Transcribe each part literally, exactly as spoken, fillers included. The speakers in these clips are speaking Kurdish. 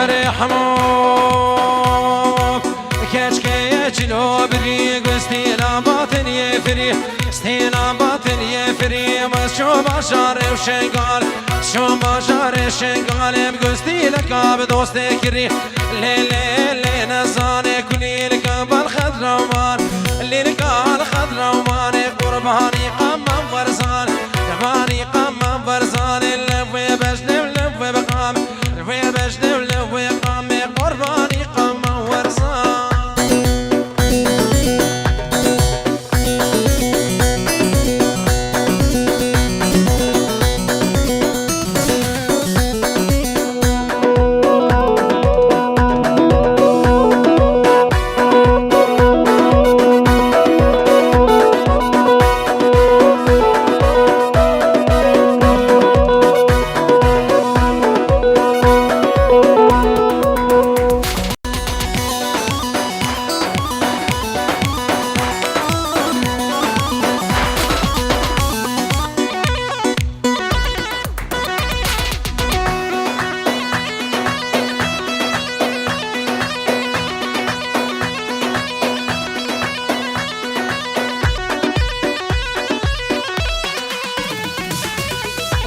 Rehmo, keçkeye çilo birî, gustîna batin yê firî, stîna batin yê firî, mez ço bajarê û Şengal, ço bajarê Şengalê, em gustî leka bi dostê kirî. Lê, lê, lê, nezane kulîlka bal xedrawan, lîlka al xedrawanê qurbanî qamam werzan, qurbanî qamam werzanê lev wê beş lev lev wê biqam. Wê beşlev lev wê qamê qurbanî qama werzan.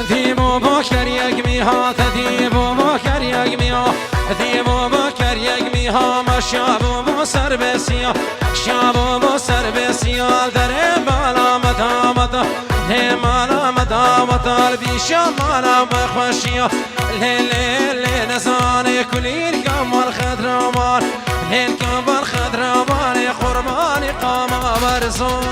Dî bo bo keriyek mî hat, dî bo bo keriyek mî hat, dî bo bo keriyek mî ha, ma şa bo bo serbestiya, şa bo bo serbestiya, derê mala me daweta, lê mala me daweta, li bîşa mala me xweşiya, lê, lê, lê, nezane kulîlka mal xedrawan, lêlka mal xedrawanê qurbanî qama werzan.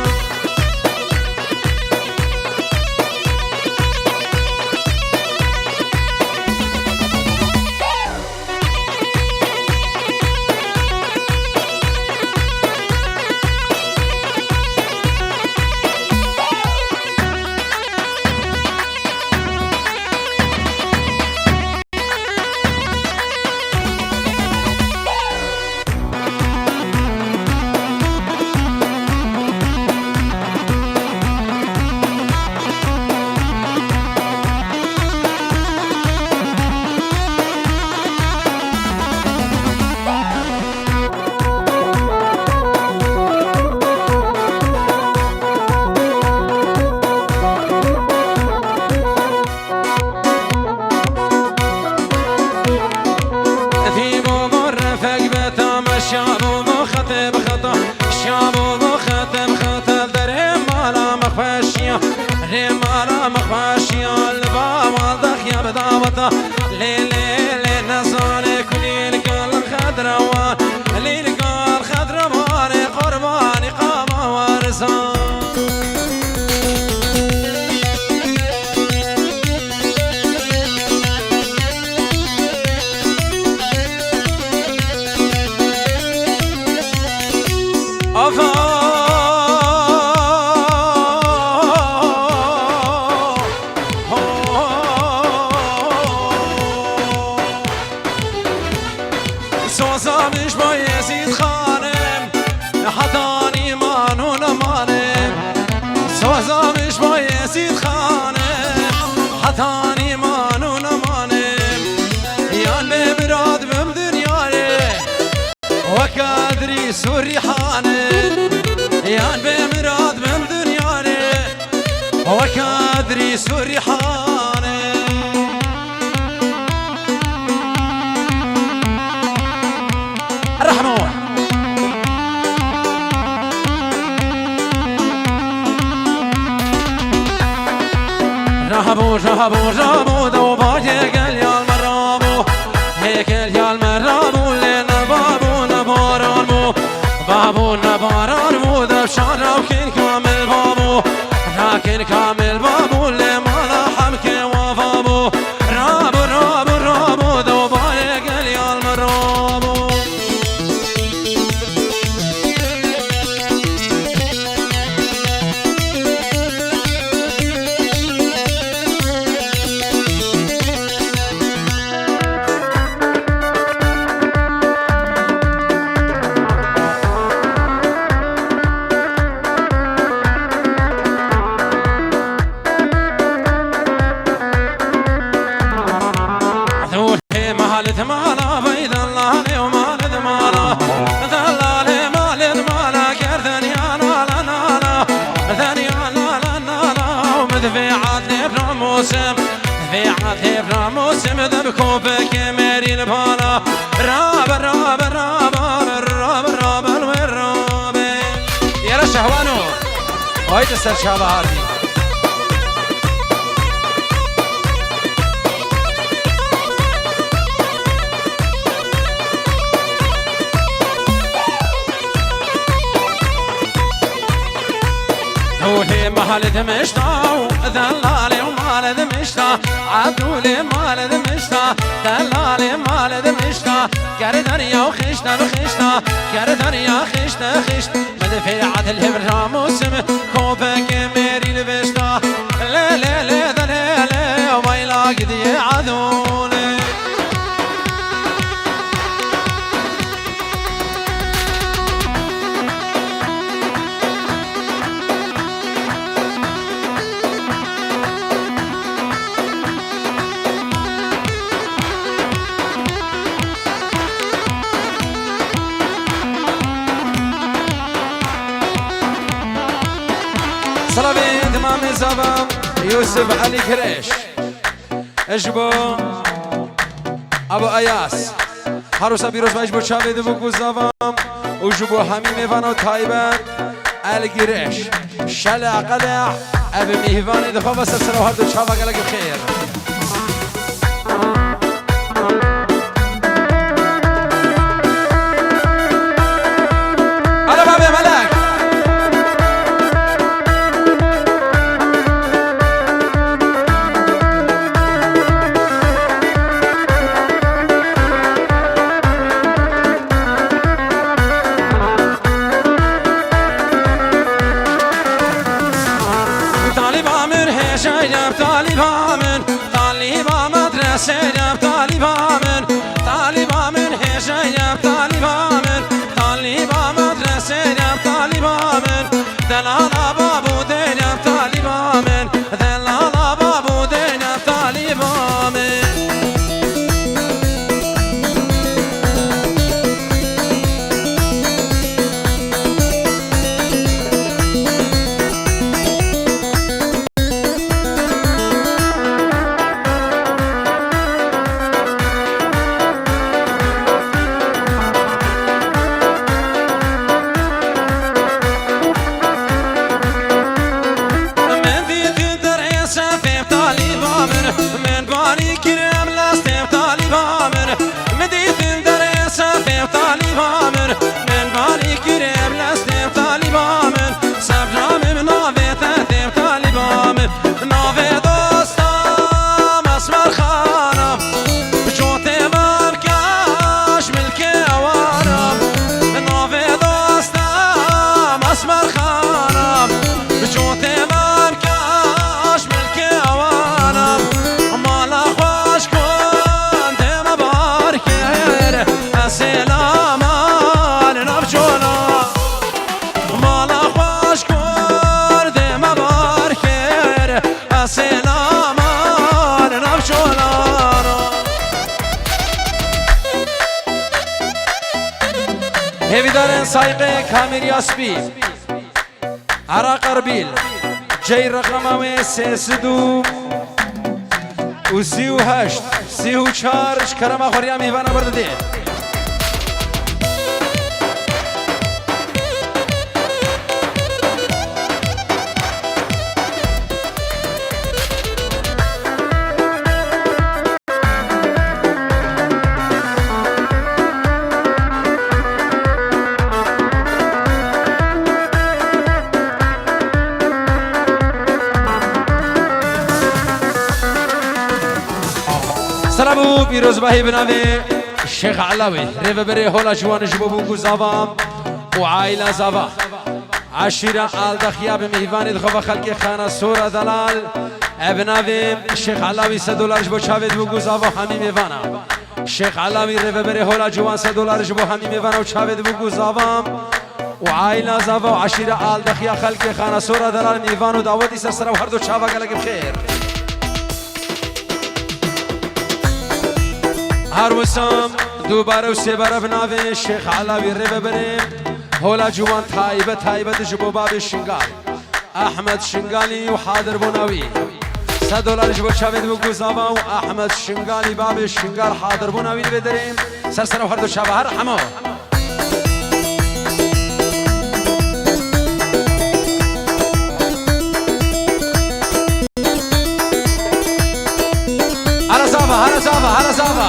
Dî bo bo refek be tame, şa bo bo xetê bi xeta, şa bo bo xetê bi xeta, derê mala me xweşiya, rê mala me xweşiya, li ba wan dexiya bi daweta, lê, lê, lê, nezane kulîlka li xedrawan, lîlka li xedrawanê qurbanî qama werzan. Ava. Soza min ji bo Yezîd Xanim, hetanî man û nemanim. Soza min ji bo Yezîd Xanim, hetanî man û nemanim. Yan bê mirad bim dinyarê, weke Edrîs û Rîhanim. Yan bê mirad bim dinyarê, weke Edrîs û Rîhanim. Rehmo. Rabû, rabû, rabû, dewbayê gel yal me rabû. Hê gel yal me rabû, lê ne babû, ne baran bû. Babû, ne baran bû, dev şan rakin kamil babû. Rakin kamil babû, lê mala hemkê wa babû. Rabû, rabû, rabû, dewbayê gel yal me rabû. Kopeke merî li pala. Rabe, rabe, rabe, rabe, rabe, rabe, rabe. Yere şehwano. Haydi ser çava harbi. Ruhê mal dimişta û delalê mal dimişta, Abdulê mal dimişta, delalê mal dimişta, ger derya xişte bi xişta, ger derya xişte xişt. Min fêrat li vir ramusim, kopeke mêrî li vêşta. Lê, lê, lê, de, lê, lê, wayla gidiyê adûnê. Selamê dimamê zava Yusuf Elî Kireş. Ji bo Abo Ayas. Her wisa pîroz be ji bo çavê di bûk û zavan û ji bo hemî mêvana taybet. El Gireş. Şele qedeh. Ev mêvanê dixwe ve ser sera her du çava gelek bi xêr. Ala bavê melek. Talîba min hêşeya, talîba min, talîba medresê ya, talîba min, talîba min hêşeya, talîba min, talîba medresê ya, talîba min, delala babû dêya, talîba min, delala babû dêya, talîba min. Min dîtin derê sefê talîba min, min barî kir em lestê talîba min. Min dîtin derê sefê talîba min, min barî kir em lestê talîba min. Sebra min navê te tê talîba min, navê dosta Mesmer Xana. Çotê me bikaş milkê wana, navê dosta Mesmer Xana. Çotê me bikaş milkê wana, mala xweş kundê me bar kir, ez sêlama li nav cola. Mala xweş kurdê me bar kir, ez sêlama li nav cola. Hêvîdarên sayqê Kamîrya Spî, Eraq Erbîl, cey reqema wê sê sed û sî û heşt, sî û çar, ji kerema xwe riya mîvana berdidê. Selam û pîrozbahî bi navê Şêx Elawî, rêveberê Hola Ciwan ji bo bûk û zava û aîla zava. Eşîra Aldaxiya bi mîvanê dixwe ve xelkê Xana Sora Delal. Ev navê Şêx Elawî sed dolar ji bo çavê dibûk û zava hemî mêvana. Şêx Elawî rêveberê Hola Ciwan sed dolar ji bo hemî mêvana û çavê dibûk û zava. û aîla zava û eşîra Aldaxiya xelkê Xana Sora Delal mîvan û dawetî ser sera û her du çava gelek bi xêr. Her wisa dubare û sêbare bi navê Şêx Elawî rêveberê Hola Ciwan taybet taybet ji bo babê Şingal, Ehmed Şingalî û hadirbûna wî. Sed dolar ji bo çavê dibû ku zava û Ahmed Şingalî, babê Şingal, hadirbûna wî divê derê. Ser sera her du çava, her hema. Hara zava, hara zava, hara zava.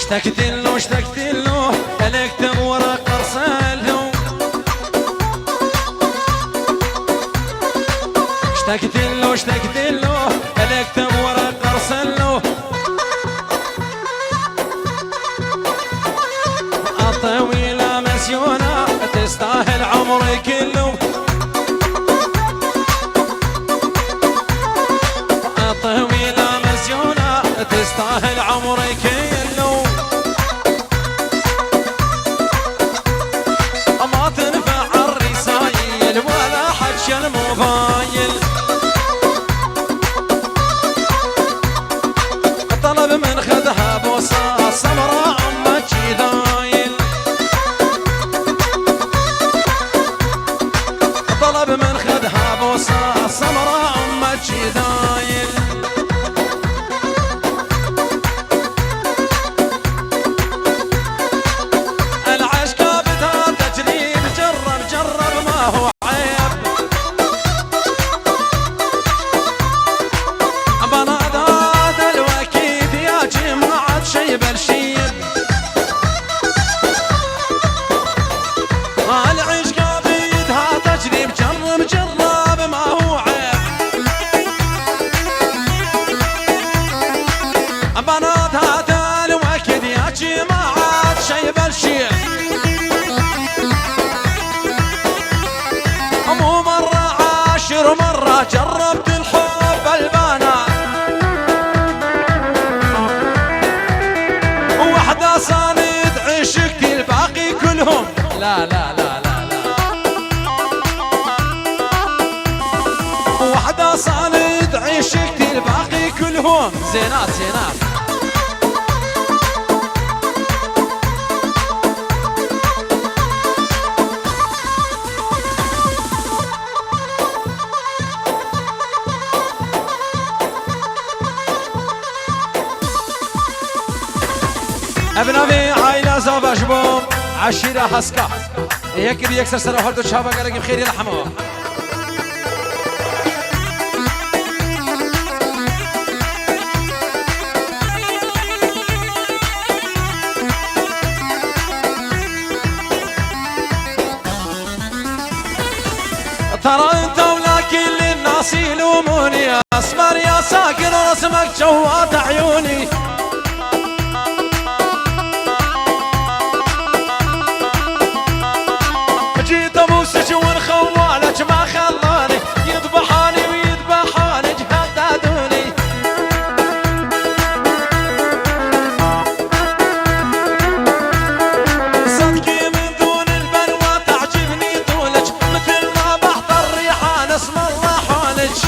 Ştek dillo, ştek dillo, elek te wara qersello. Ştek dillo, ştek dillo, elek te wara qersello. Atewîla mezyona, testahil umrê killo. Atewîla mezyona, testahil umrê killo. Ama tenfe'er risayil, wala haçel mobayil. طلب من خدها بوسة، سمراء أم جدايل. طلب من خدها بوسة، سمراء أم جدايل. العشق بدها تجريب، جرب، جرب، ما هو عيب. بنا داد الوكيد يا جماعة شيب الشيب. العشق بيدها تجريب، جرب، جرب، ما هو عيب. بنات هذا الوقت يا جماعة شيب الشيب. مو مرة عاشر، مرة جربت الحب البنات. وحدة صانت عشقتي، الباقي كلهم لا، لا، لا، لا، لا. وحدة صانت عشقتي، الباقي كلهم زينات، زينات. Ev navê aîla zava ji bo eşîra Heska. Yek bi yek ser sera her du çava, gelekî bi xêrî li hema. ترى انت ولكن للناس يلوموني، اسمر يا ساكن رسمك جوات عيوني. جيت ابوسك وان خوالك ما خلاني، يذبحاني ويذبحاني جهدادوني. صدقي من دون البلوى تعجبني طولك، مثل ما بحضر ريحان اسم الله حولك.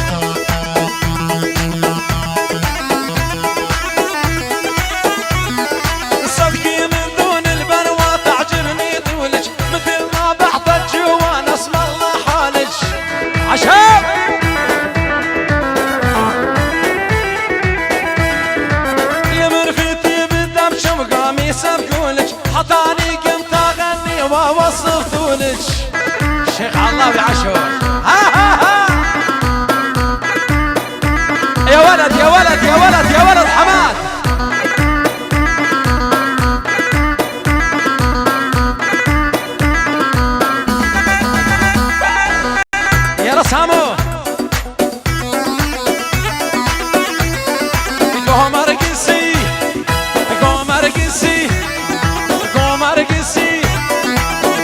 أبي عاشور. ها، ها، ها. يا ولد، يا ولد، يا ولد، يا ولد حماد. يا رسامو. قمر قسي، قمر قسي، قمر قسي،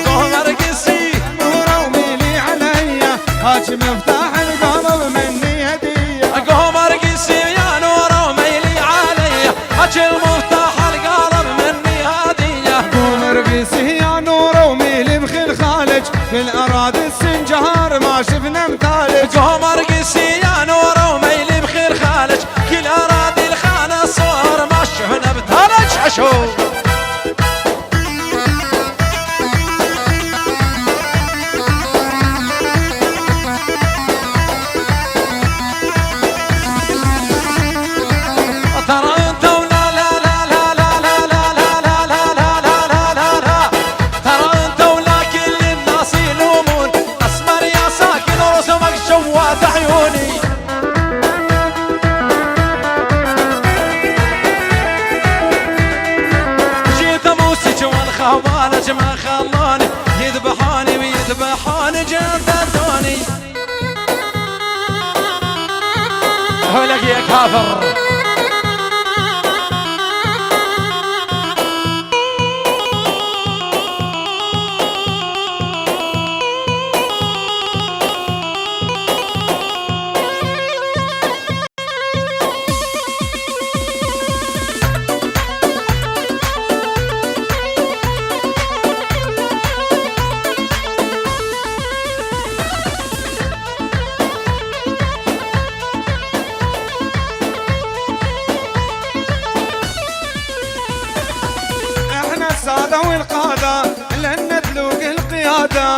قمر قسي. نورة وميلي عليا، هاج مفتاح القلب مني هدية. قمر قسي يا نورة وميلي عليا، هاج المفتاح القلب مني هدية. قمر قسي يا نورة وميلي بخير خالج، في الأراضي السنجهار ما شفنا مثالج. قمر قسي يا نورة وميلي بخير خالج، كل أراضي الخانة صور ما شفنا بتالج. حشو. ترى انت ولا لا لا لا لا لا لا لا لا لا لا لا لا لا. ترى انت ولا كل الناس يلومون، اسمر يا ساكن رسمك جوات عيوني. جيت ابوسك والخوالج ما خلاني، يذبحاني ويذبحاني جددوني. هولك يا كافر. احنا السادة والقادة، لن نتلوك القيادة.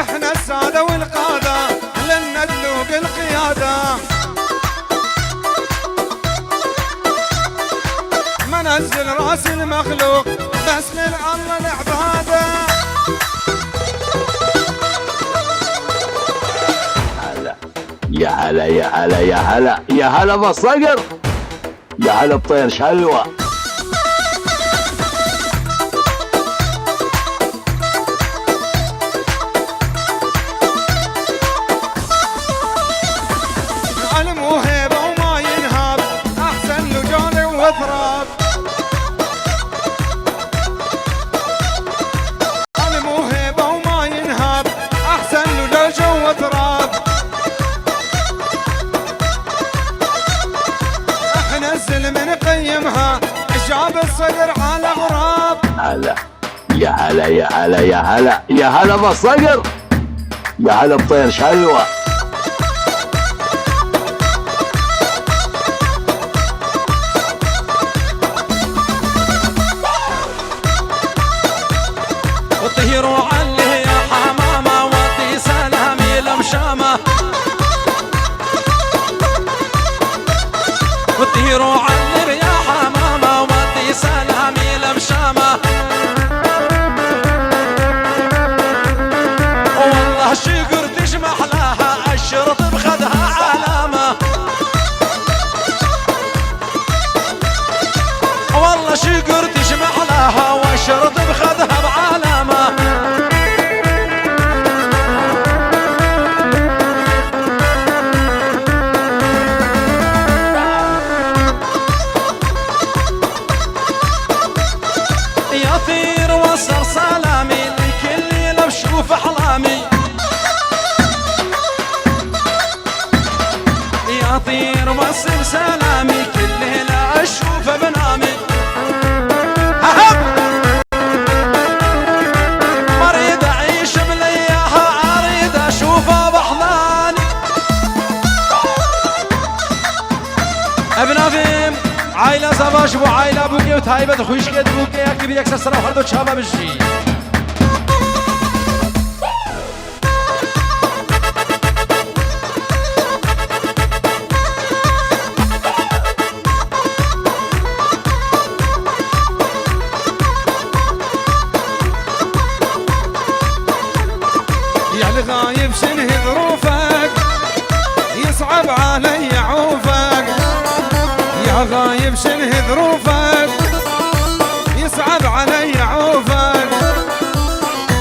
احنا السادة والقادة، لن نتلوك القيادة. ما نزل راس المخلوق، بس لله العبادة. هلا. يا هلا، يا هلا، يا هلا، يا هلا بالصقر. يا هلا بطير شلوى. الموهبة وما ينهاب، أحسن له جولة وتراب. الموهبة وما ينهاب، أحسن له لو جو تراب. احنا الزلم نقيمها، جاب الصقر على غراب. هلا. يا هلا، يا هلا، يا هلا، يا هلا بالصقر. يا هلا بطير شلوى. وطيروا عليه يا حمامة، ودي سلامي لمشامة. وطيروا عليه يا حمامة، ودي سلامي لمشامة. والله شي قردش محلاها، الشرط بخدها علامة. والله شي قردش محلاها، والشرط بخدها بعلامة. يا طير وصل سلامي لكل لو شوف أحلامي. يا طير وصل سلامي كل ليلة أشوف بنامي. ههب! ما أريد أعيش بلياها، أريد أشوفها بحضاني. Ev navê Aîla Zava ji bo aîla Bûkê û taybet xwîşkê Bûkê yek bi yek ser sera xwe do çava bijî. غايب شنهي ظروفك، يصعب علي عوفك. يا غايب شنهي ظروفك، يصعب علي عوفك.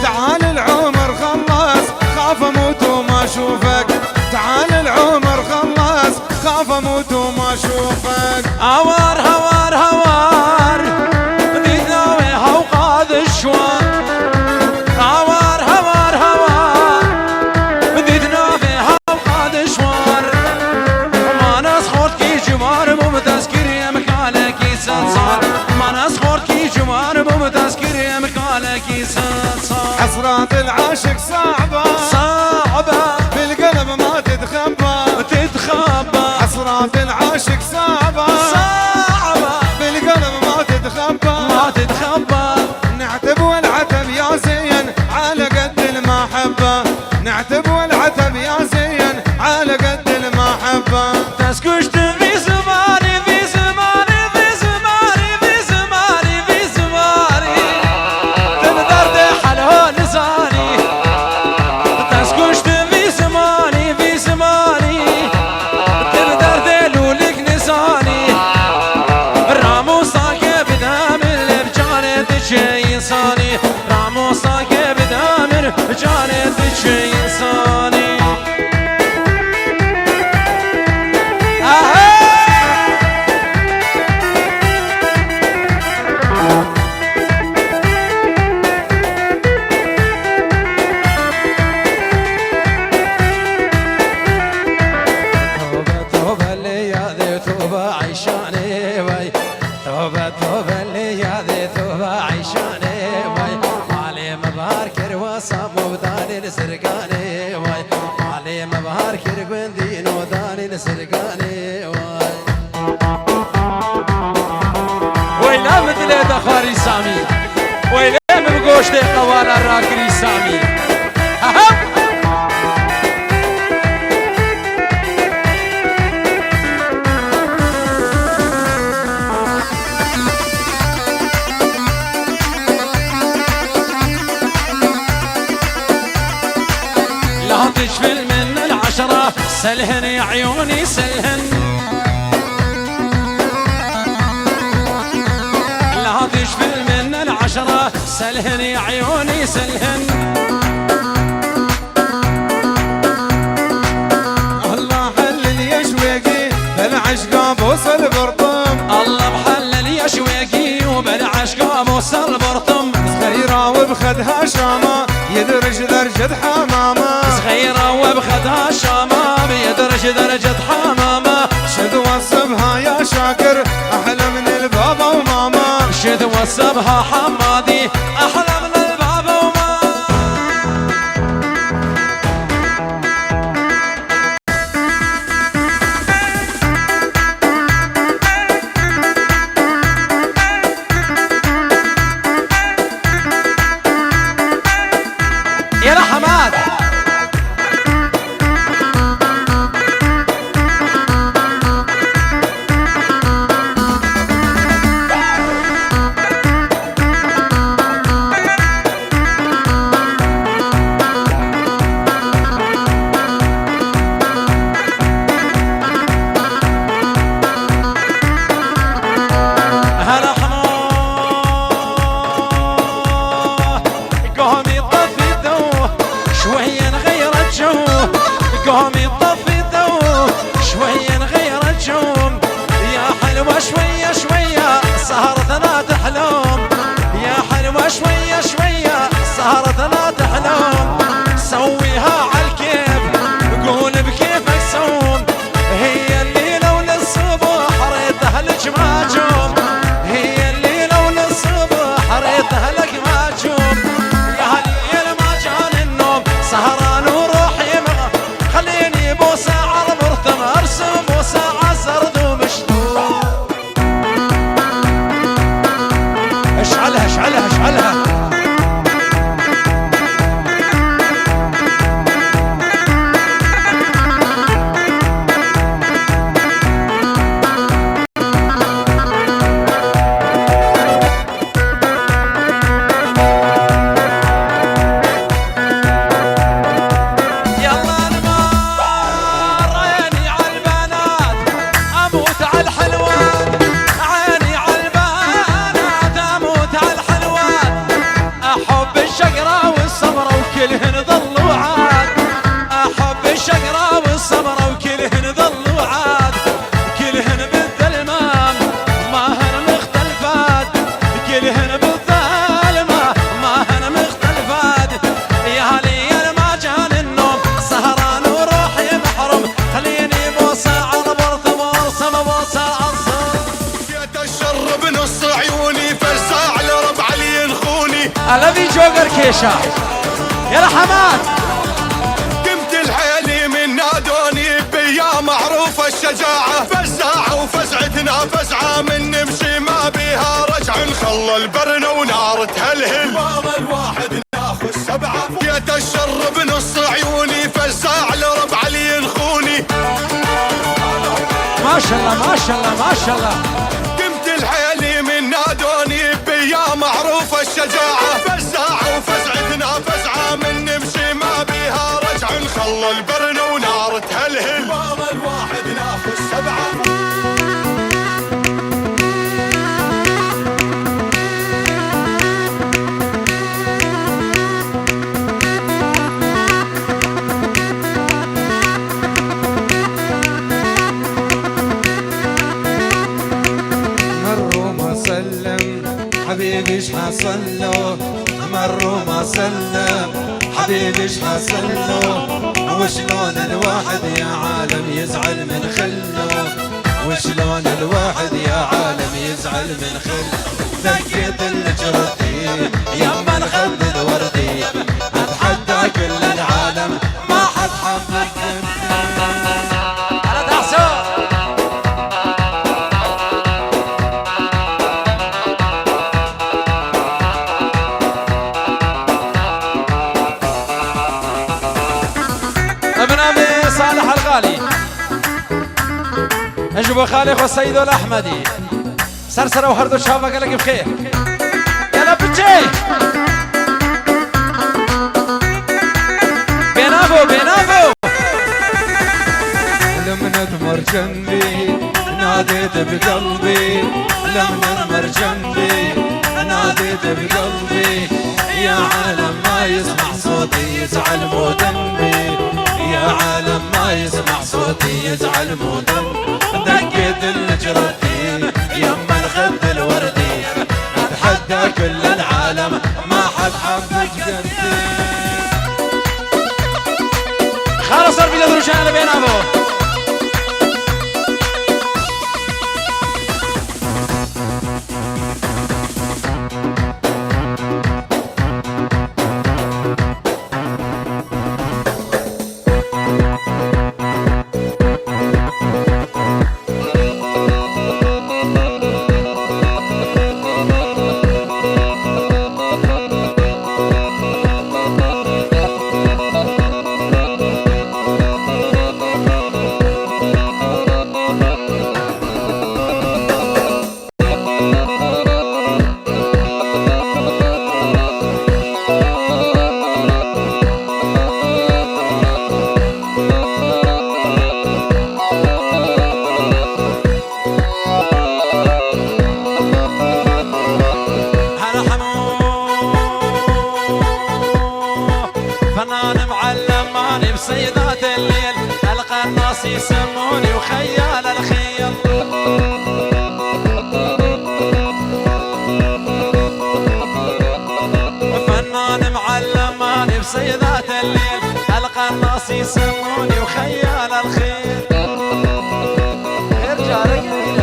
تعال العمر خلص، خاف اموت وما اشوفك. تعال العمر خلص، خاف اموت وما اشوفك. اوار هوار هوار، دينا ويها وقاد الشوار. اوار هوار هوار، دينا ويها وقاد الشوار. ما ناس خورت كي جمار مو متذكر يا مكالك يستصار. ما ناس خورت كي جمار مو متذكر يا مكالك يستصار. حسرات العاشق صعبة، صعبة. بالقلب ما تتخبى، تتخبى. حسرات العاشق صعبة، صعبة. بالقلب ما تتخبى، ما تتخبى. نعتب والعتب يا زين على قد المحبة. نعتب والعتب يا زين على قد المحبة. تسكشت في زماني، في زماني، في زماني، في زماني، في زماني. تبدر دي حلو نزاني. تسكشت في زماني، في زماني. تبدر دي لولك نزاني. رامو صاحب دام اللي بجاني تشي إنساني. Ramosa ke bi demir canê diçe însanî. Aha! Tobe tobe lê yadê tobe eyşanê wey. Tobe tobe lê yadê tobe eyşanê wey. Malê me bahar kir wesa mû danê li zirganê wey. Malê me bahar kir gundî no danê li zirganê wey. Weyla min dilê de xwarî Samî. Weyla min goştê qewala rakirî Samî. Aha! لا تجفل من العشرة، سلهن يا عيوني سلهن. لا تجفل من العشرة، سلهن يا عيوني سلهن. الله حلل يا شويقي، بالعشقة بوصل برطم. الله محلل يا شويقي، وبالعشقة بوصل برطم. صغيرة وبخدها شامة، يدرج درجة حمامة. صغيرة وبخدها شامة، يدرج درجة حمامة. شد وصبها يا شاكر، أحلى من البابا وماما. شد وصبها حمادي، أحلى من البابا وماما. يا حماد. هلا حمار. قومي طفي الضو، شوية نغير الجو. قومي طفي الضو، شوية نغير الجو. يا حلوة شوية شوية، سهرتنا تحلو. يا حلوة شوية شوية، سهرتنا تحلو. سويها عالكيف، قول بكيفك سوم. هي الليلة وللصبح ريت أهلك ما جوم. هي الليلة وللصبح ريت أهلك ما جوم. يا هالليل ما جاني النوم، سهران وروحي مغ-، خليني بوسة على المرتم، أرسم بوسة على الزرد ومشتوم. اشعلها، اشعلها، اشعلها. لەوی جۆگەر کێشە. یەڵا حەمات. قمت الحيلي من نادوني بيا معروفة الشجاعة، فزاعة وفزعتنا فزعة، من نمشي ما بيها رجع، نخلى البرنة ونار تهلهل. والله الواحد ناخذ سبعة، جيت الشر بنص عيوني، فزاع الربع اللي ينخوني. ما شاء الله، ما شاء الله، ما شاء الله. قمت الحيلي من نادوني بيا معروفة الشجاعة، فزاعة وفزعتنا فزعة، من نمشي ما بيها رجع، نخلى البرنة ونار تهلهل. بابا الواحد ناخذ سبعة. مروا ما سلم، حبيبي ايش حصل له؟ مروا ما سلم، حبيبي ايش حصل له؟ وشلون الواحد يا عالم يزعل من خله؟ وشلون الواحد يا عالم يزعل من خله؟ دقيت الجردي، يما الخد الوردي، اتحدى كل العالم، ما حد حب الدنيا. Bi navê Salih Elxalî. Ji bo xalê xwe Seydol Ehmedî. Ser sera û her du çava gelekî bi xêr. Gele piçê. Bênavo, bênavo. لمنت مرجندي، ناديت بقلبي، لمنت مرجندي، ناديت بقلبي. يا عالم ما يسمع صوتي يزعل مو ذنبي، يا عالم ما يسمع صوتي يزعل مو ذنبي. دقيت الجرتي، يما الخد الوردي، اتحدى كل العالم، ما حد حب جنتي. خالص اربيله دروشان لبين ابو. فنان معلماني بصيدات الليل، القناص يسموني وخيال الخيل. فنان معلماني بصيدات الليل، القناص يسموني وخيال الخيل. غير جارك انت.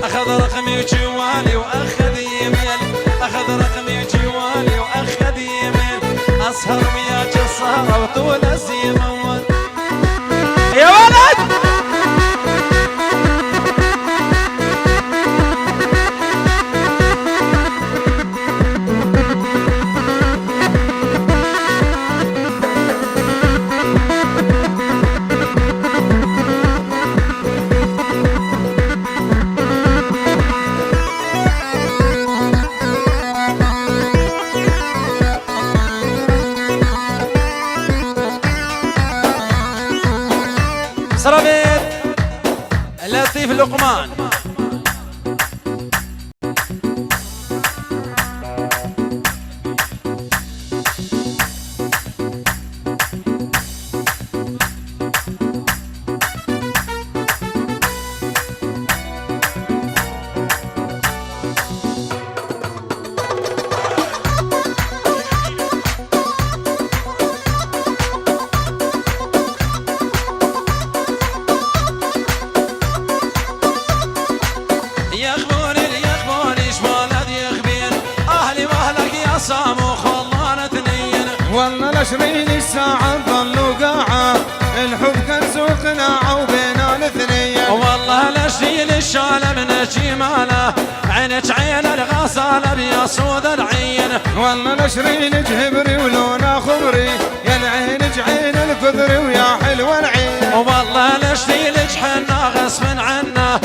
اخذ رقمي وجوالي واخذ ايميلي، اخذ رقمي وجوالي واخذ ايميلي، اسهر ويا جسارة وطول الزيمة. يا ولد! سرابيت لطيف لقمان. عشرين ساعة ظلوا قاعة، الحب كنز وقناعة وبينا الاثنين. والله لشتي للشالة من جمالة، عينك عين الغزالة بيا سود العين. والله لشرينك هبري ولونه خضري، يا العينك عين الكدري ويا حلو العين. والله لشتي لك حنا غصب عنا،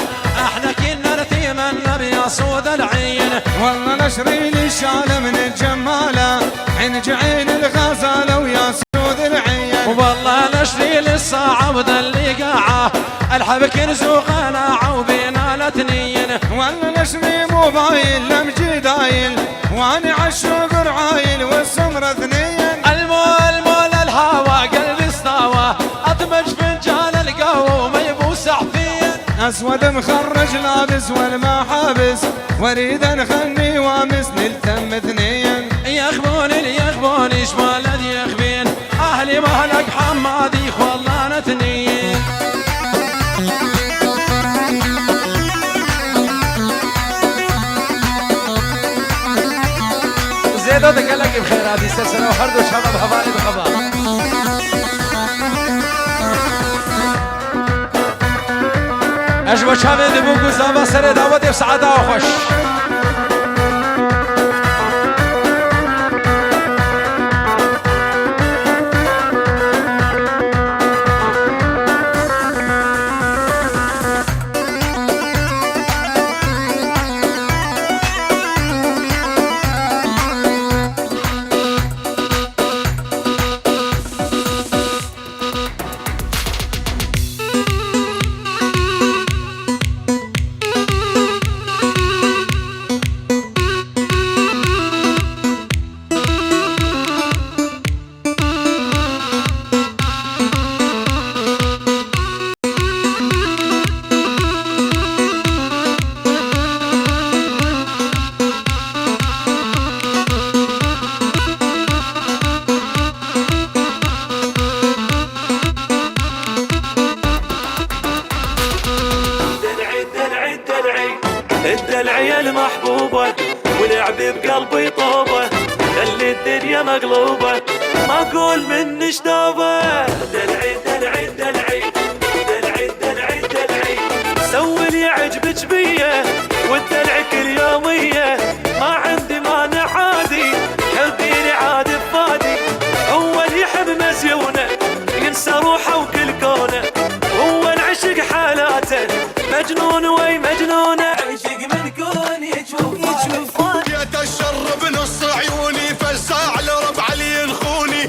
احنا كنا نتيمنا بيا سود العين. والله لشريني شالة من الجمالة، عينك عين الغزالة ويا سود العين. والله لشري للساعة وذا اللي قاعة، الحب كنز وقناعة وبينا الاثنين. والله لشري موبايل لمجي دايل، وانا عالشوق رعايل والسمرة اثنين. المو، المو للهوى قلبي استوى، اطمج فنجان القهوة وما يبوس حفين. اسود مخرج لابس والما حابس، وريد نغني وامس نلتم اثنين. يخبون، يخبون، ايش مالد يخبين. اهلي مهلك حمادي خلانتني. زيادة قالك بخير هذه السلسلة وخردو شباب هبالي بخبر. Ez ji bo çavê dibû ku zava serê dawetê bi saeta xweş. دلعي، دلعي، دلعي، الدلع يا المحبوبة، ولعبي بقلبي طوبة، خلي الدنيا مقلوبة، ما أقول منش توبة. دلعي، دلعي، دلعي، دلعي، دلعي، دلعي، سوي اللي يعجبك بيه، والدلع كل يومية، ما عندي مانع عادي، خليني عادي بفادي. هو اللي يحب مزيونه، ينسى روحه وكل كونه، هو العشق حالاته، مجنون وي مجنونه. عشق من كون يشوف، يشوف. يا تشرب نص عيوني، فزاع الربع اللي ينخوني.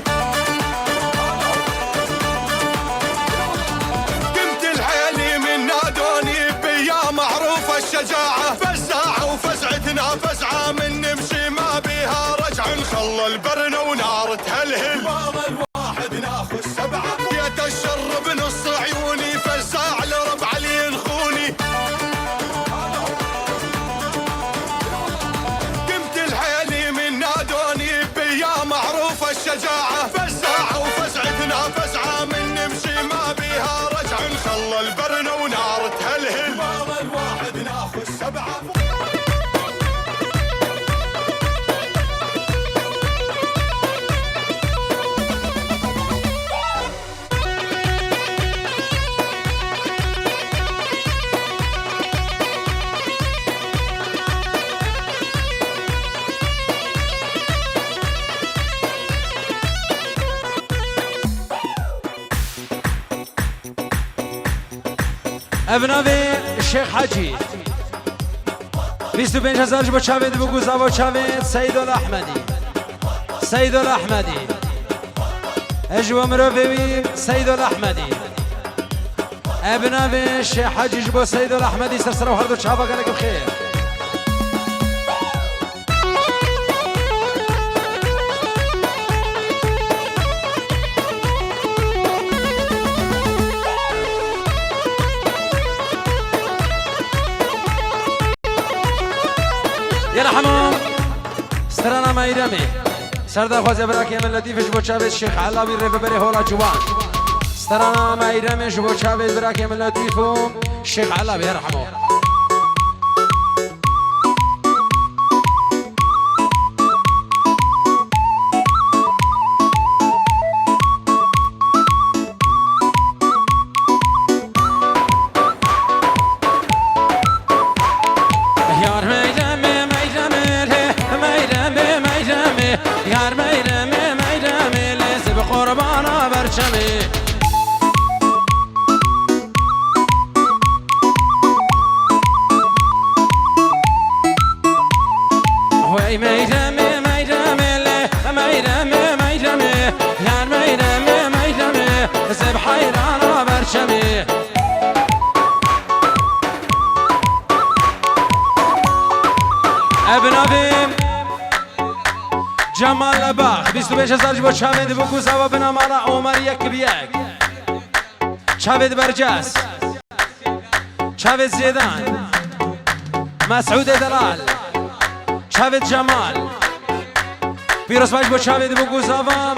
قمت الحيلي من نادوني، بيا معروفة الشجاعة، فزاعة وفزعتنا فزعة، من نمشي ما بيها رجع، نخلى البرنة ونار تهلهل. بابا الواحد ناخذ سبعة، يا تشرب نص عيوني، فزاع الربع اللي ينخوني. قمت الحيلي من نادوني، بيا معروفة الشجاعة، فزاعة وفزعتنا فزعة، من نمشي ما بيها رجع، نخلى البرنة ونار تهلهل. بابا الواحد ناخذ سبعة. Ev navê Şêx Hecî. Bîst û pênc hezar ji bo çavê dibû ku zava çavê Seydol Ehmedî. Seydol Ehmedî. Ez ji bo mirovê wî Seydol Ehmedî. Ev navê Şêx Hecî ji bo Seydol Ehmedî ser sera û her du çava gelek bi xêr. Yela hemû strana Meyremê. Ser daxwaze birakê min Letîf ji bo çavê Şêx Elawî rêveberê Hola Ciwan. Strana Meyremê ji bo çavê birakê min Letîf û Şêx Elawî her hemû. Meyremê, meyremê lê, meyremê, meyremê, yar meyremê, meyremê, zeb heyrana berçemê. Ev navê Cemal Lebax, bîst û pênc hezar ji bo çavê dibo ku zava bina mala Omer yek bi yek. Çavê di bercas. Çavê Zêdan. Mesûdê Delal. Çavê Cemal. Pîrozbaş bo çavê dibo ku zava.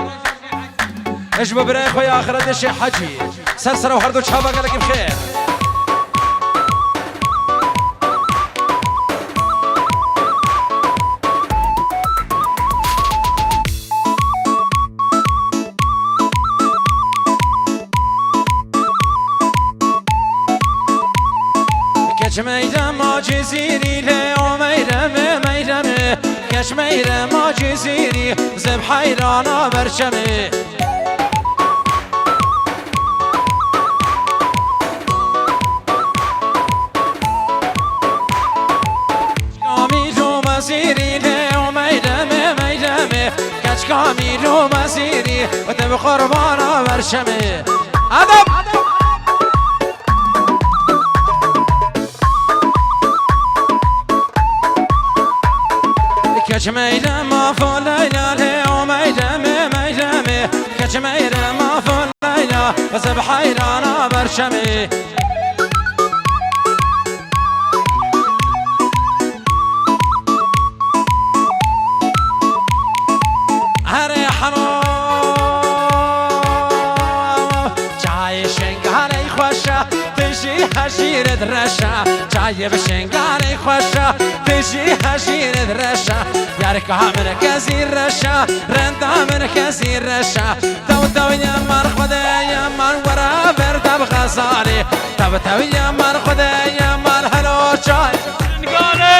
Ji bo birayê xwe ya axiretê Şêx Hecî. Ser sera û her du çava gelekî bi xêr. Keç meyrema Cizîrî lê o meyremê, meyremê. Keç meyrema Cizîrî zeb heyrana berçemê. Kamîl û Mezîrî lê o meyremê, meyremê. Keç Kamîl û Mezîrî te bi qurbana berçemê. Edeb! Keç meyrema fo Leyla lê o meyremê, meyremê. Keç meyrema fo Leyla zeb heyrana berçemê. Herê hemo çayê Şengalê xweş e, tu jî hejîr ê reş e. Çayê bi Şengalê xweş e, tu jî hejîr ê reş e. Yarika min kezî reş e, renda min kezî reş e. Tew tew yê mar Xwedê yê mar were ver deb Xezalê. Tew tew yê mar Xwedê yê mar helo çay. Şengalê.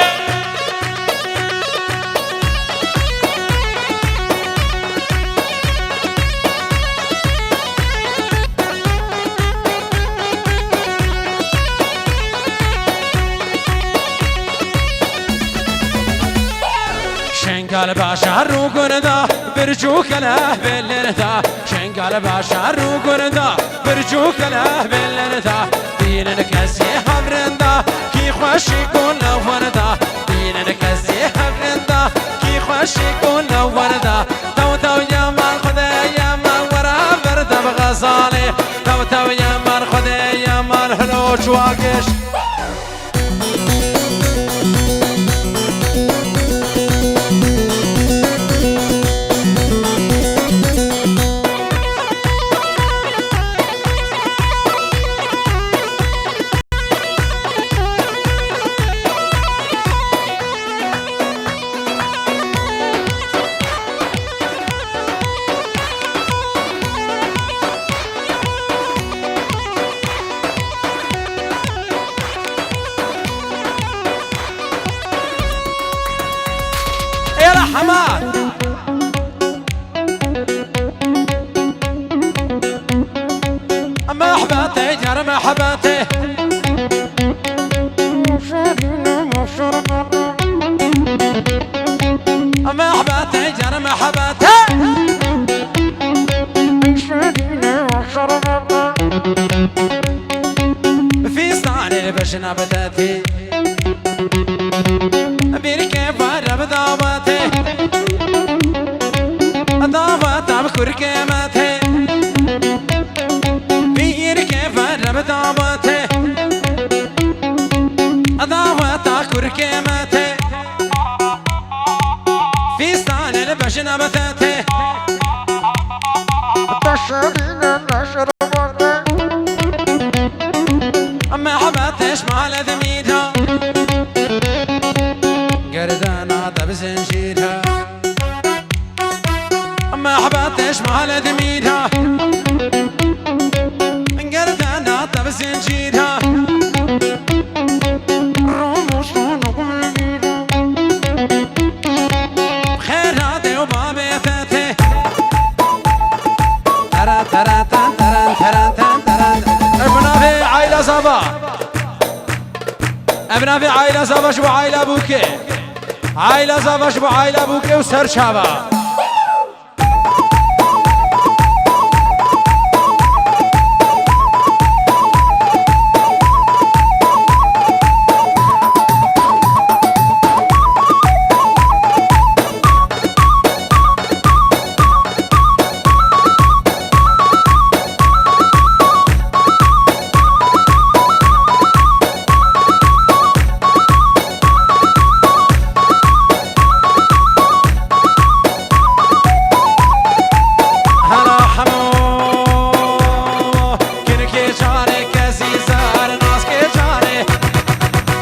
Şengal bajar û gurda, birc û keleh belirda. Şengal bajar û gurda, birc û keleh belirda. Bînin kesê hevrinda, kî xweşik û lewirda. Bînin kesê hevrinda, kî xweşik û lewirda. Tew tew yê mar Xwedê yê mar were ver deb Xezalê. Tew tew yê mar Xwedê yê mar hilo çwagiş. Êla Hemad. Mehbetê, car mehbetê. Mehbetê, car mehbetê. Fîstanê bejna bidetê. Bîrke vare bi dawetê. Daweta bi kurkê me tê. Bîrke vare bi dawetê. Daweta kurkê me tê. Fîstanê li bejna bi te tê. Mehbetê ji male dimîra. Gerdana te bi zincîra. Mehbetê ji male dimîra. Gerdana te bi zincîra. Rûmûşûn û gulmîra. Xêra dê û babê te tê. Tera, tera, tan, teran, teran, tan, teran. Ev navê Ayla Zava. Ev navê Ayla Zava ji bo Ayla Bûkê. Aîla Zava ji bo aîla Bûke û Serçava. Hela hemo, kinikê carê kezî zer, naskê carê,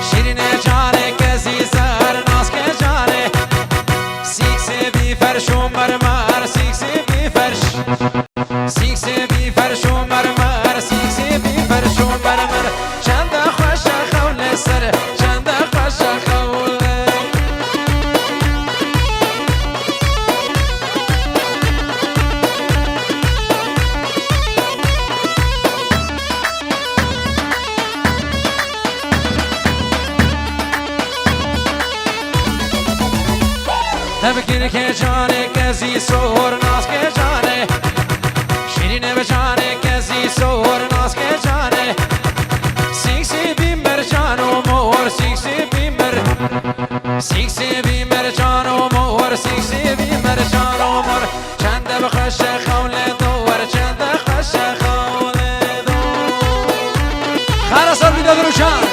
şîrînê carê kezî zer, naskê carê. Sîksê bî ferş û mermer, sîksê bî ferş. Sîksê bî ferş û mermer, sîksê bî ferş û mermer. Çende xweş e xew li ser, çende xweş e xew. Hevkirkê canê kezî sor naskê canê. Şîrînê bi canê kezî sor naskê canê. Sîksî bî mercan û mor, sîksî bî mer-, sîksî bî mercan û mor, sîksî bî mercan û mor. Çende bi xweş e xew lê dor, çende xweş e xew lê dor. Xera ser vîdeo dirûşan.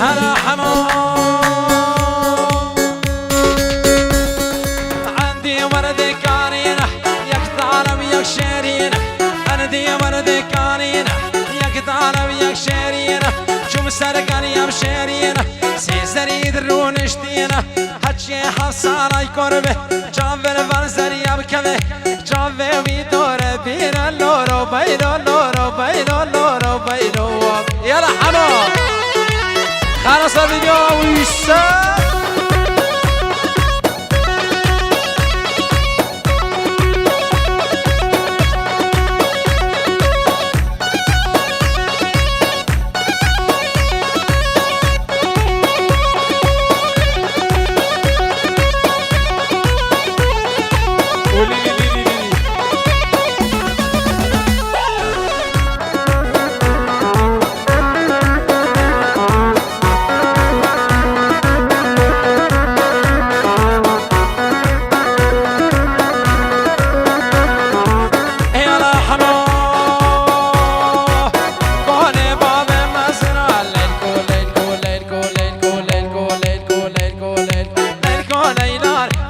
Hela hema. Endî werdê kanîne, yek talem yek şêrîne. Endî werdê kanîne, yek talem yek şêrîne. Çûm ser kanî em şêrîne, sê zerî di rûniştîne. Heçê heft salay kor be, çavên van zeriya bikeve. Çavê wî dore bîre loro beylo, loro beylo, loro beylo. Yala hemo. Xera ser vîdeo wî ser.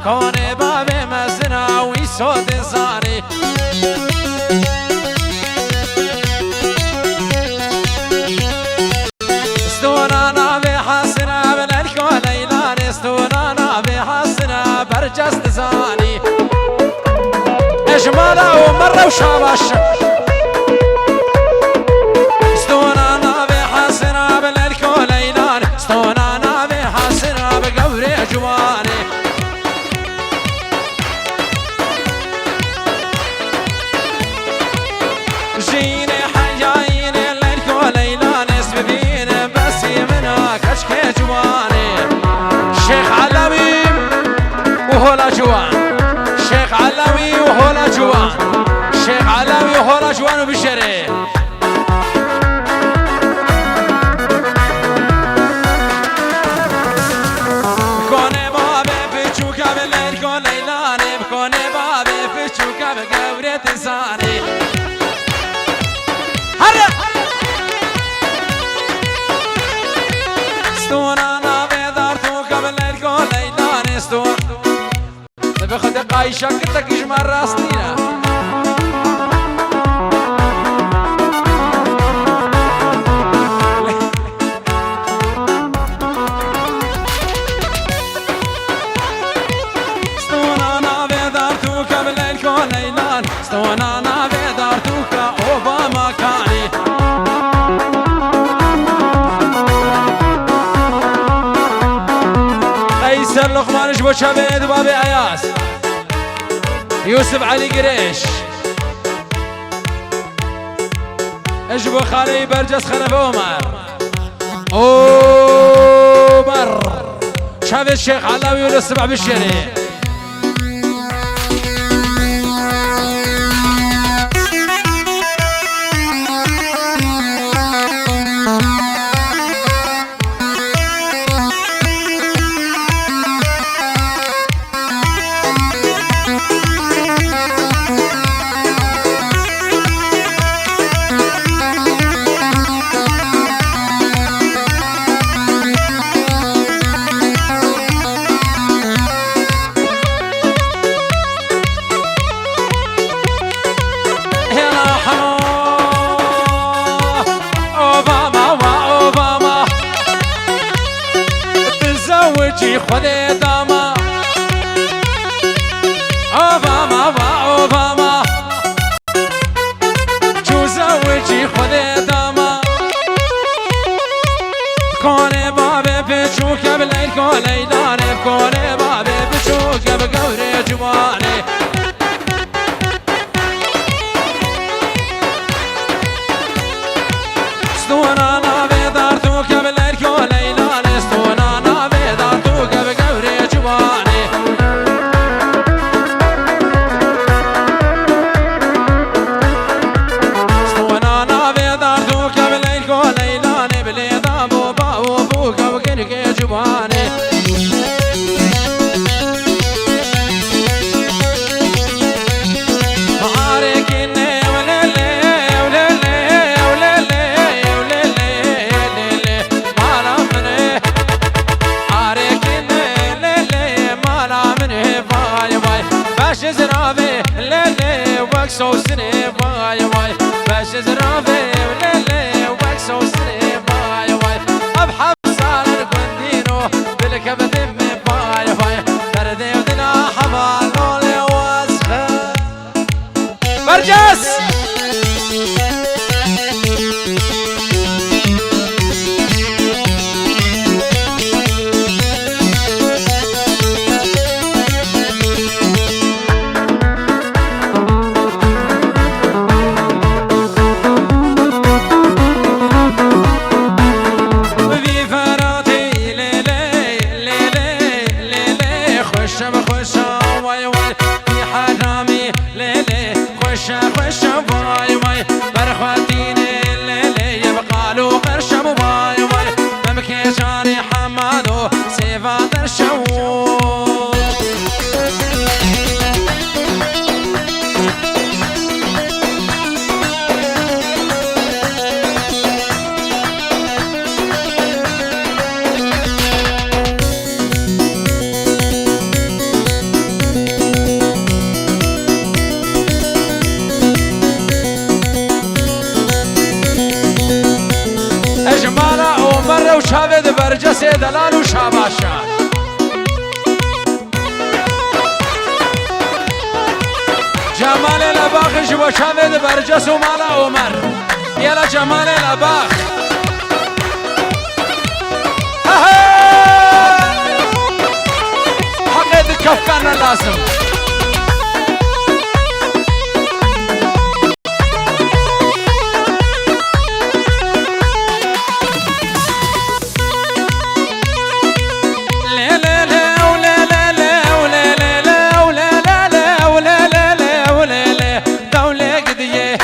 Konê bavê mezina wî so dizanî. Stûna navê Hasina, bi Leyla Leylanê, stûna navê Hasina, berces dizanî. Ejmala û merre û şabaş. Stûna navê Hasina, bi Leyla Leylanê, stûna navê Hasina, bi gewrê ciwanê. Jînê heyayînê Leylo Leyla nêz bibîne, besî min a keçkê ciwanê. Şêx Elewî û Hola Ciwan. Şêx Elewî û Hola Ciwan. Şêx Elewî û Hola Ciwan û bişerê. Konê bavê piçûka bi Leylo Leylanê, bi konê bavê piçûka bi gewrê dizanê. Here! Stûna navê dartûka bi Leylo Leylanê, stûn. Bi Xwedê qayîşa kitekî ji me rast nîne. Stûna navê dartûka bi Leylo Leylan. Stûna navê dartûka Obama Kanî. Ser Luqman ji bo çavê di babê Eyaz. Yusuf Elî Girêş. Ji bo xaleyî Berces Xelefe Omer. Omer. Çavê Şêx Elawî û li sibeh bişêrê. Hêla hema, ova ma, wa ova ma. Tizewicî Xwedê dama. Ova ma, wa ova ma. Çû zewicî Xwedê dama. Konê babê piçûke bi Leyla, Leylanê, konê babê piçûke bi gewrê ciwanê. Stûna navê dar tûke bi Leyla, Leylanê, stûna navê dar tûke bi gewrê ciwanê. Stûna navê dar tûke bi Leyla, Leylanê, bi lê da bo ba û bûke bi girkê ciwanê. Arêkî ne, ew lê lê, ew lê lê, ew lê lê, ew lê lê, ew lê lê, mala min e. Arêkî ne, lê lê, mala min e, vay vay. Beş ziravê, lê lê, wek sosirê, vay vay. Beş ziravê, lê lê, wek sosirê, vay vay. Ev heb salir gundîno, dilkevdê me, vay vay. Derdê dila hevalolê wazxe. Berces! Vî Feratê lê lê, lê lê, lê lê, xweşe bi xweşa, way way. Vî Heramî lê lê, xweşe xweşe, way way. Berxwetînê lê lê, ye bi qal û qerşe bi, way way. Memkê canê Hemado, sêva derşewo. Ez ji mala Omer re û çavê di Bercesê delal û şabaşa. Cemalê Lebaxê ji bo çavê di Berces û mala Omer. Yela Cemalê Lebax. Hehe! Heqê di kefka ne lazim. Tewlê gidiye,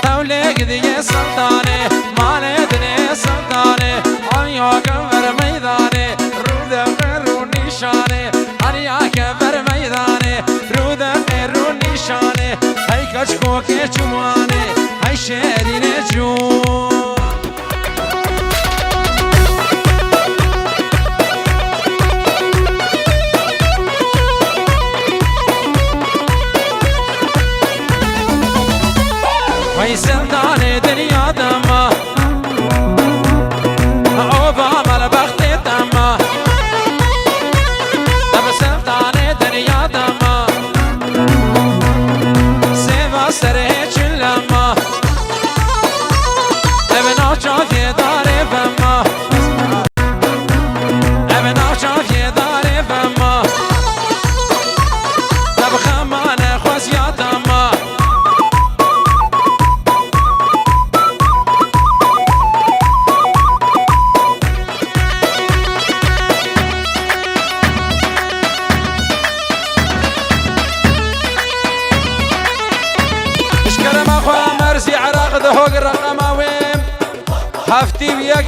tewlê gidiye Sultanê, malê dinê Sultanê, aliyake ver meydanê, rû de ver rû nîşanê, aliyake ver meydanê, rû de ver rû nîşanê, hey keçkokê çûmanê, hey şêrînê çû. Vay Sultanê dinya de ma, ova malbextê de ma. Em Sultanê dinya de ma, sêva serê çila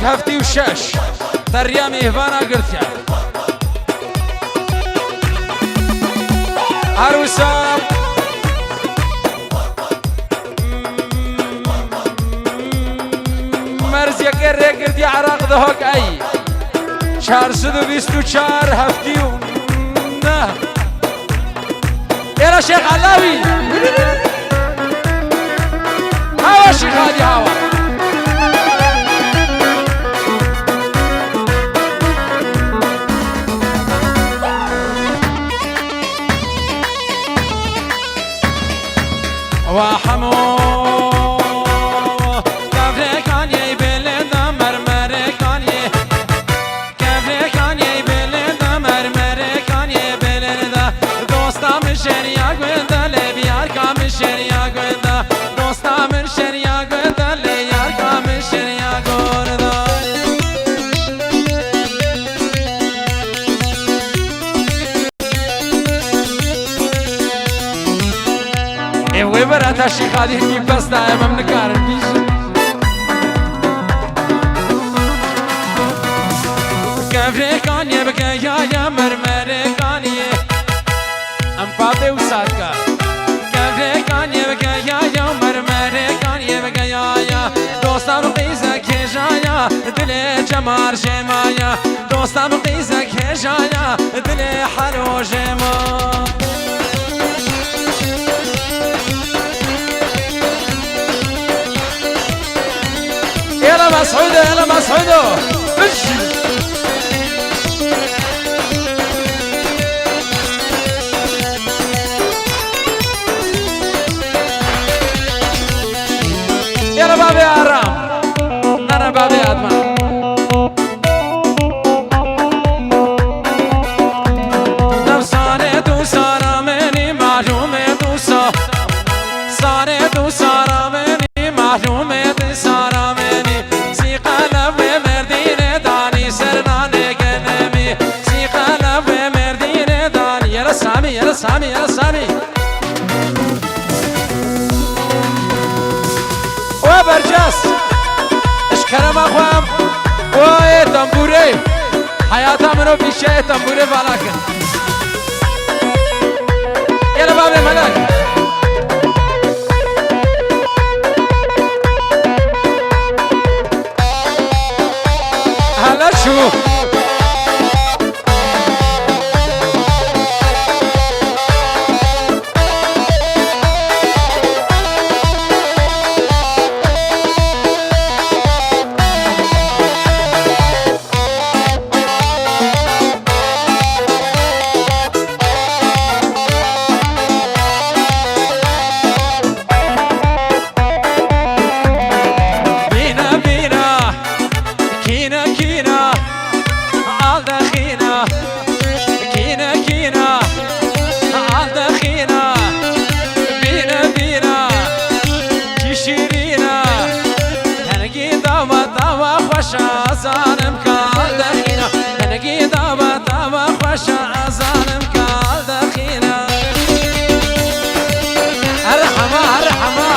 heftê û şeş. Te riya mêhvana girtiye. Her wisa merziyeke rê girtiye Iraq de hok ey. Çar sed û bîst û çar heftê û neh. Êra Şêx Elawî. Hawa Şêx Hadî hawa. Wa hemo. Kevrekan yê belê de mermerekan yê. Kevrekan yê belê de mermerekan yê belê de. Dosta min şeriya gunda lê biyar ka min şeriya gunda. Dosta min şeriya gunda lê yar ka min şeriya gunda. Ê wê berata Şêxadî hingî bes da em, em nikarin bîjin. Kevrêkanê bi keyaya mermerêkanê. Em papê wisa dika. Kevrêkanê bi keyaya mermerêkanê bi keyaya. Dostan qîzek hêjaya dilê çemar jêmaya. Dosta min qîzek hêjaya, dilê helo jê ma. Yala Mesûdo, yala Mesûdo. Iş. Yala babê Aram. Nana babê Adnan. Sarê tu sara menî, malûmê tu sa. Sarê tu sara menî, malûmê tu sara menî. Sî qelev wê merdînê danî ser nanê genemî. Sî qelev wê merdînê danî. Yere Samî, yere Samî, yere Samî. We bercas. Ji kerema xwe em. Wayê tembûrê. Heyata min o pîşeyê tembûrê vala kir. Yere bavê melek. Hele şu. Bîne bîne, kîne kîne, al de xîne. Kîne kîne, al de xîne. Bîne bîne, kî şîrîne. Dengî dawa dawa xweş e, zanim ka al de xîne. Dengî dawa dawa xweş e, zanim ka al de xîne. Her hema, her hema.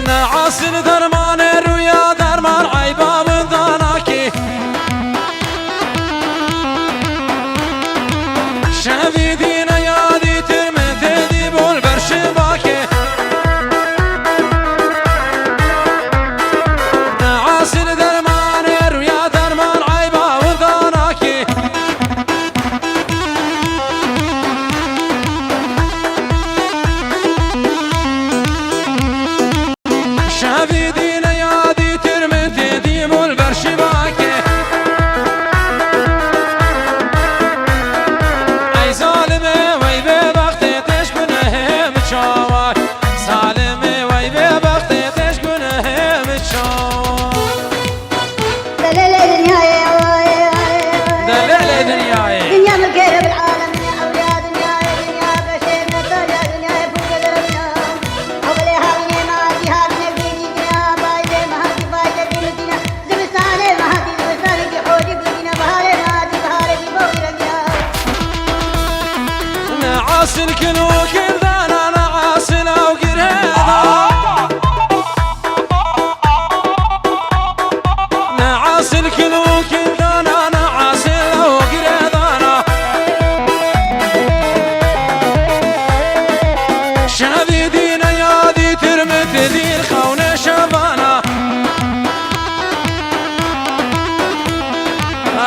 Ne asil dermanê rûya derman eyba winda nakê. Şevî dîne ya dîtir min têdî bol ber şivakê. Ne asil dermanê rûya derman eyba winda nakê. Şevî dî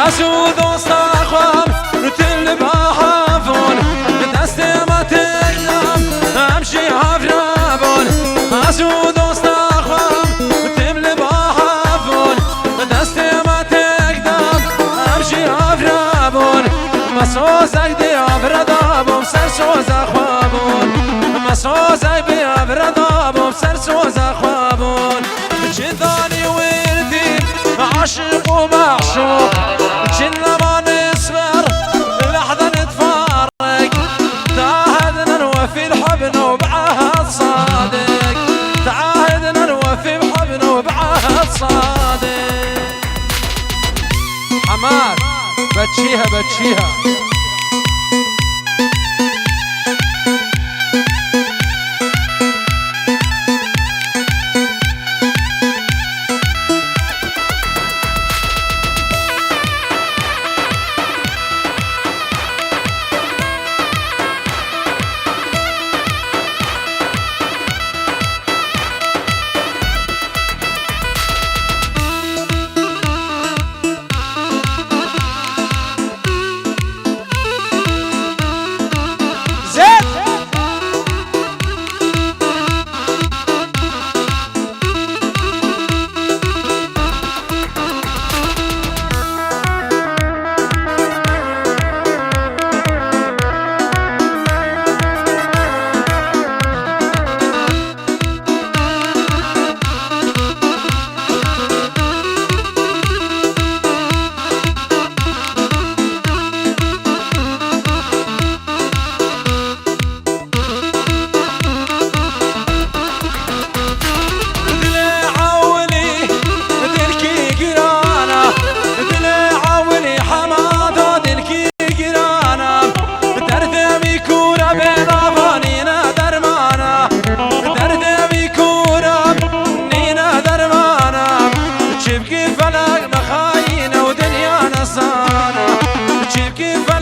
Ez û dosta xwe rutin li bahavon, bi destê me têk dam, em jî havra bûn. Ez û dosta xwe rutin li bahavon, bi destê me têk dam, em jî havra bûn. Me sozek dê havra dabûm, ser soza xwe bûn. Me sozek bê havra dabûm, ser soza xwe bûn. Çindanî wêrdî, aşiq û me'şûq, çin leman esmer, lehden tfarek, تعاهدنا الوفي الحبن وبعهد صادق، تعاهدنا الوفي الحبن وبعهد صادق. حمار، بتشيها، بتشيها. Dilê ewilî dilkî giran e, dilê ewilî hema da dilkî giran e. Derdê wî kûr e, bê nava nîne derman e. Derdê wî kûr e, nîne derman e. Çi bikî felek mexayîne û dinya nezane. Çi bikî felek